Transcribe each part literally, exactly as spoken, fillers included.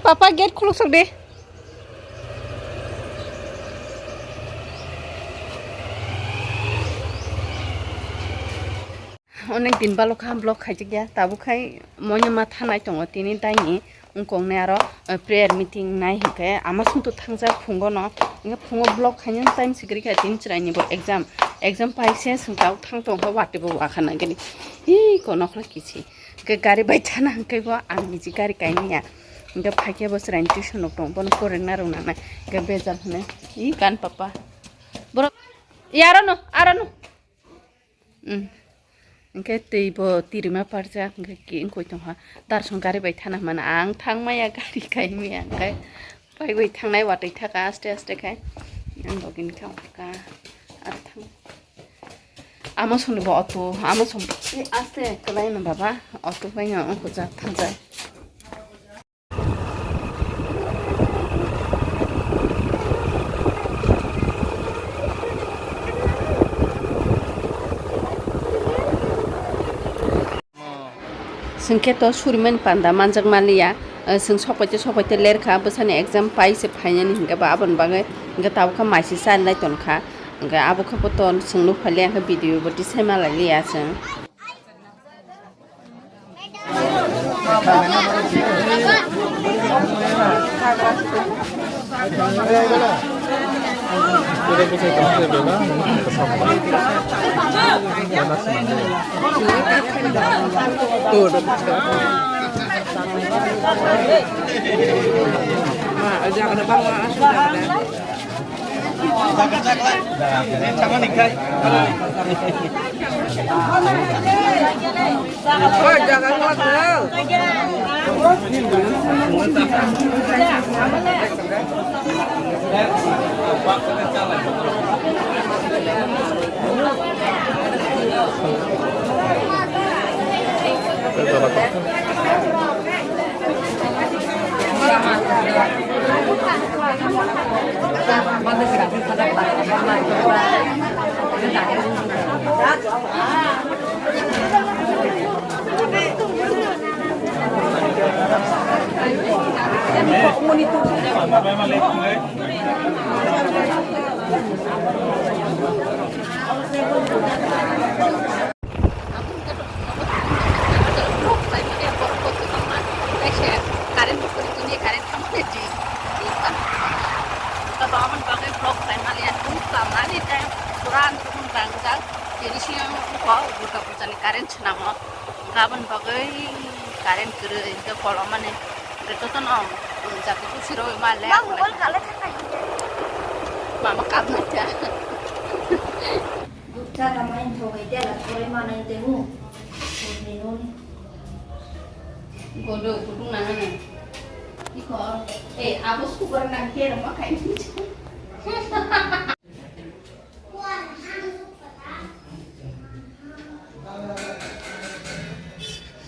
Papa, gate khuluk sok de. Onek din balo kha vlog khaijak ya, tabuk khai moino ma thanai tongo tini daini wngkong ne aro, eh, prayer meeting nai hinkhe ama sungto thangjak phungo no, hinkhe phungo vlog khaina time sikri kha tini chwraini bo exam, exam pai se sung tabuk thang tong kha watwi bo wakha nangkhe ni hi kono khla kichi. Hingke gari bai thana hingke bo ang niji gari kaimia. Hingke phaikhe bo chwraini tuition rok tong bono porina rok nangnai. Hingke bejal hwnwi, "Ih, gan papa." Borok, "Ih, aro no, aro no." Hmm. Hingke twi bo tirima parjak, hingke ki wngkoi tongkha. Darsong gari bai thana hwnmano ang thangmaya gari kaimia hingke. Paiwi thangnai watwi thaka aste aste khai. Ang login kha wngkha. Ar thang. Amo songni bo auto, amo song, eh, aste kwlai no baba, auto bai no wngkha jak thangjak. Chwng khe to surimani panda manjak manliya, eh, chwng sokphaite sokphaite lerkha, bwsani exam pai se phainani hinkhe ba aboni bagwi hinkhe tabukha maisi chanlai tonkha, hinkhe abo khe bo to chwng nukphailiya, hinkhe video bo tisai malailiya chwng. Aboni hwnkhe rok khlaimani borok bo kwbangma, kaisa current bo kwrwi tongya, current thangmani di, di kha. Hwnkhe bo aboni bagwi vlog khlaimani ang tong tangmani tei pura ang tong rangjak, tini siyang wngkha Durga Puja ni current swnamo, hwnkhe aboni bagwi current kwrwi hwnkhe kolomani. Joto no, um, jati tu siro ma le. Bang mobile kale thang nai. Mama kam na ta. Duk cha ta mai tho bai te la kore ma nai te mu. Ni no ni. Godo kutung na na. Iko. Eh, abo super na ke ma kai.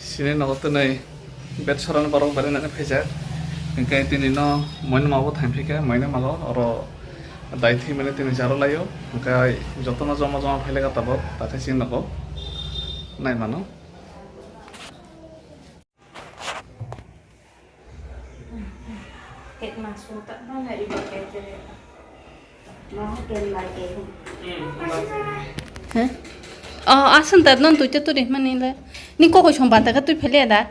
Sini nogo twnwi bed sorani borok bari nani phaijak. Hwnkhe tini no moino mago thaimphikha, moino mago oro dai thwimani tini jaro laio. Hwnkhe jotono joma joma phailaka tabok, takhai sini nogo nai mano. He? Oh, aswng da, non duita turi mani le. Ni kokoi song banta ka tui phele da?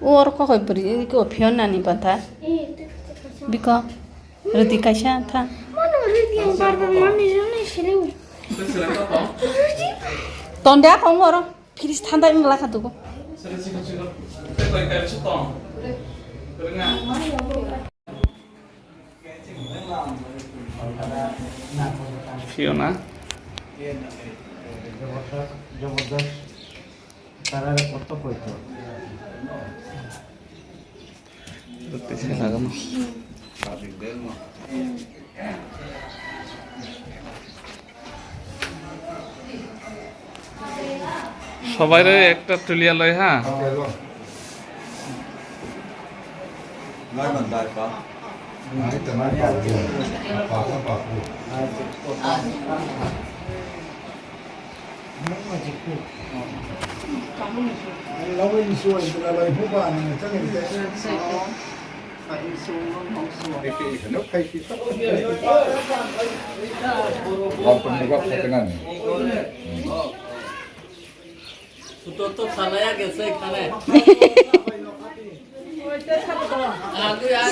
Or kokoi buri ko phion nani banta. Biko. Rudi kaisa tha. Tonde a kong oro. Fridge thanda wng lakha dugo. Phiona. Jabardast, jabardast. Tarare kotto koito. Roti se lagamo. Sobaire ekta tulia loi ha.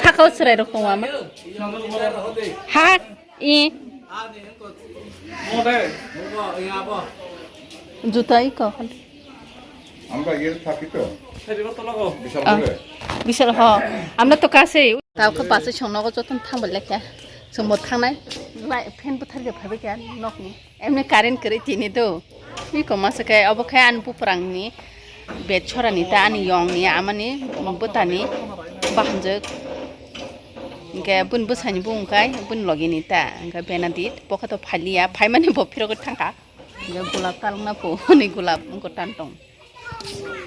Sakao chwrai rok tongo ama. Ha, i. Juta i ko. Amra gel thaki to. Bisal Ah, hole. Bisal ho. Amra to kasei. Tao khe bus song nogo joton thang bai lekha. Chwng bo thangnai. Lai fan bwthar je phaibai kha nokni. Emni current kwrwi tini do. Iko masa khe obo khe ani buprangni bed chorani ta ani yongni amani bwtani bahanjwk. Hwnkhe bun bwsani bo wngkai bun logini ta. Hwnkhe Benadit bokhe to phaliya. Phaimani bo phirogwi thangkha. Hwnkhe gulab talwkna po hwnwi gulab wngkha tan tong.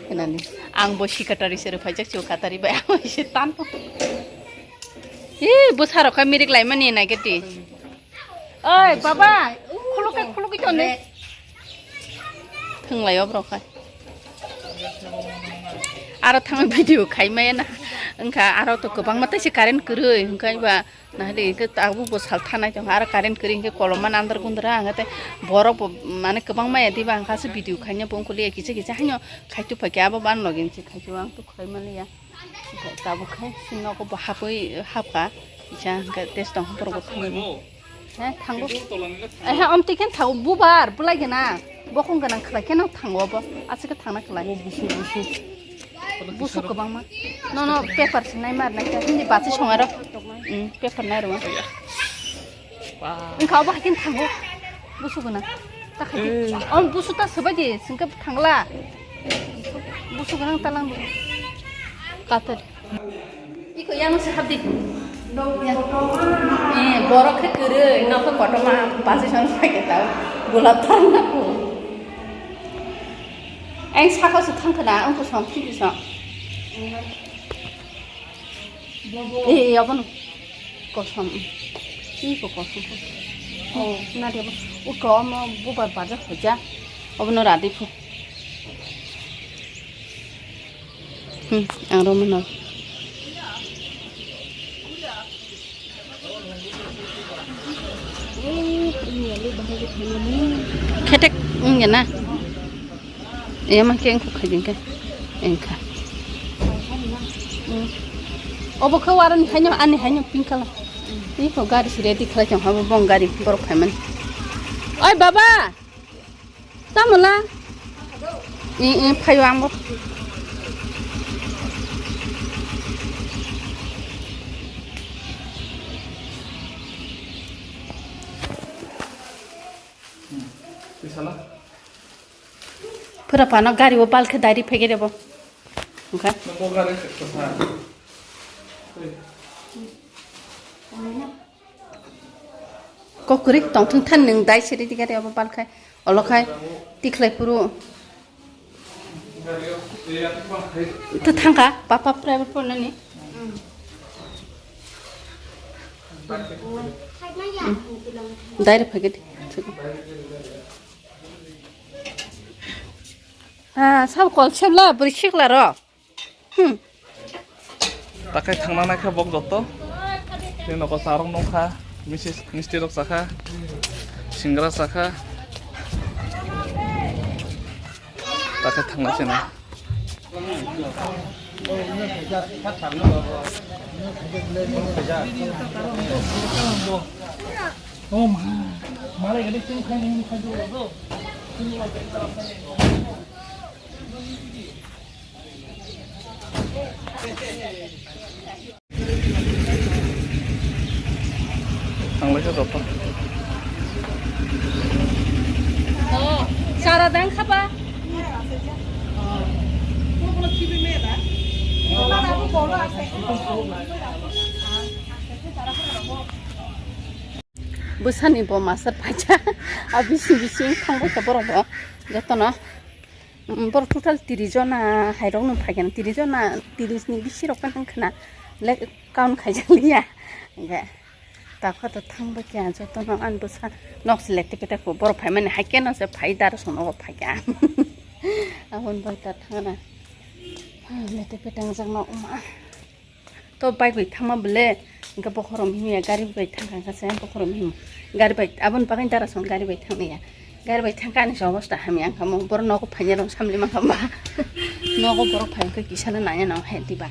Hwnani ang bo secretary se rwphaijak sio katari bai ang se tan tong. Ee bwsa rok kha mirik laimani naigati. Oi baba, khulukhe khulukhe tonne. Thwnglai o borok hai. Aro thangwi video khaimaya na. Wngkha aro to kwbangma tei se current kwrwi hwnkhe ba. Nahale hwnkhe tabuk bo sal thanai tongkha, aro current kwrwi hwnkhe koloma nandar gundra hwnkhe tei borok bo mane kwbangma ya diba hwnkha se video khaina bo wngkha liya kisa kisa haino khaitu phaikhe abo ban logi se khaitu ang to khlai manliya. Tabuk khe se nogo bo hapwi hapkha kisa hwnkhe tei se tongkha borok bo thangwi. He thango. Ehe omtwi khe thango bubar bwlai gana bokhong gana khlai khe no thango bo aswk khe thangna khlai. Busuk kwbangma. Nono paper se nai mar nai khe hindi basi song aro. Hmm, paper nai rwma. Wngkha obo hai khe thango. Busu gana. Ta khai khe. Om busu ta swbai di singkhe thangla. Busu gana ta lang. Katar. Iko yang se habdi. Eh, borok khe kwrwi, nokho kotorma basi song pai khe tao. Gulab thang na ko. Ang sakho se thang khna, ang ko song phi song. Eh, eh, abono. Kosom. Iko kosom. Oh, na de bo. Uko mo bubar bajar hoja. Abono radi phu. Hmm, ang romano. Khetek wngya na? Ema khe engkho khaiding khe. Engkha. Hmm. Obo khe warani haino, ani haino pink color. Iko gari si ready khlai tong habo bong gari borok phaimani. Oi baba! Tamo la? I, i, phaio ang bo. Pura pano gari o bal khe dairi phege debo. Wngkha? Nokho gari khe kwthar. Kokri tongthung than nwng dai siri diga de abo balkhai olokhai tikhlai phuru. Tw thangkha papa private pornani. Direct phaikhai di. Ah, sab kol sebla bwrwi sikla rok. Hmm. Takhai thangna naikha bok joto. Tei nogo charok nungkha, misis, misti rok chakha, singra chakha. Takhai thangna sina. Thanglaikha joto. Oh, sara dang khaba. Bwsani bo masar paisa, a bising bising thangbaikha borok bo jotono. Mm, borok total tris jona hairokno phaikha, tris jona, tris ni bisi rok phano wngkha na, le count khaijak liya. Hingke takha to thangbaikha jotono, ani bwsa nok se lekte pete kho, borok phaimani hai khe no se phai, daro song nogo phaikha. Aboni bai ta thangna. Lete petang jak no ma. To bike bai thangma bole. Engka bokhorok himya gari bai thangkha engka se bokhorok him. Gari bai aboni bagwi dara song gari bai thangya. Gari bai thangka ani se obosta hamya engka mo bor nogo phanya rong samli mangka ba. Nogo borok phai khe kisana nanya nang hai diba.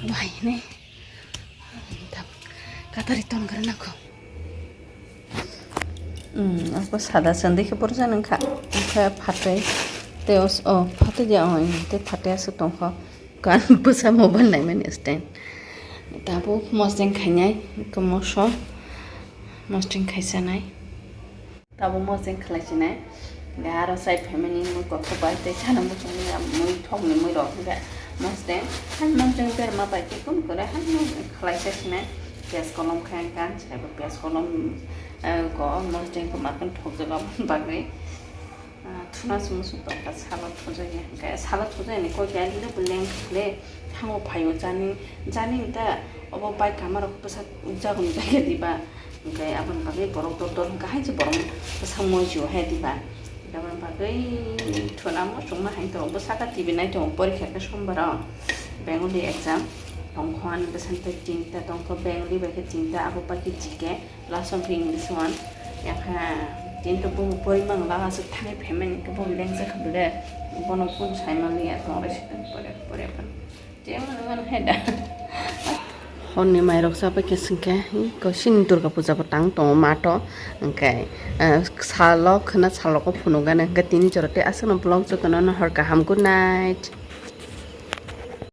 Bai ne. Katari ton kare nangkho. Hmm, ako sada sandi khe borjak nangkha. Khe phatwi. Tei os-, oh, phatwi dia, oh, tei phatwi aswk tongkho. Kan bwsa mobile naimani stand. Tabuk mosdeng khainai, moso mosdeng khaisanai. Tabuk mosdeng khlaisinai. Aro sai family mui kothok bai tei chana muchungni mui thokni mui rok hwnkhe mosdeng. Hai mosdeng berma bai tei kun kore hai mosdeng khlaisasinai. Piyaj kolom khe gan saibo piyaj kolom, eh, ko mosdeng ko makhan thokjak aboni bagwi. Ah, thuna se muchung tongkha, salo thujak ya, hwnkhe salo thujak ni kok ya, le bo leng le thango phaio, jani, jani ta obo bai kama rok bwsak jaga ni jaga diba, hwnkhe aboni bagwi borok dor dor hwnkhe hai se borok bwsak moi jio hai diba, aboni bagwi thuna muchung ma hai tongo, bwsaka T V nai tongo, porikha khe sombar o Bengali exam tongkho, ani bwsani tei chinta tongkho, Bengali bai khe chinta, abo bai khe G K. Last of English one. Yakha tinta bo pori mang la aswk thani payment ke bo leng jakha bole. Bono phone sai mali ya tong re sitan pore pore pan. Je man man heda. Honni mai rok sa pa ke singke ko sini Durga puja bo tang tongo mato. Engke, eh, salo khna salo ko phunuk gana engke tini jora te aswk no vlog jotono no hor kaham, good night.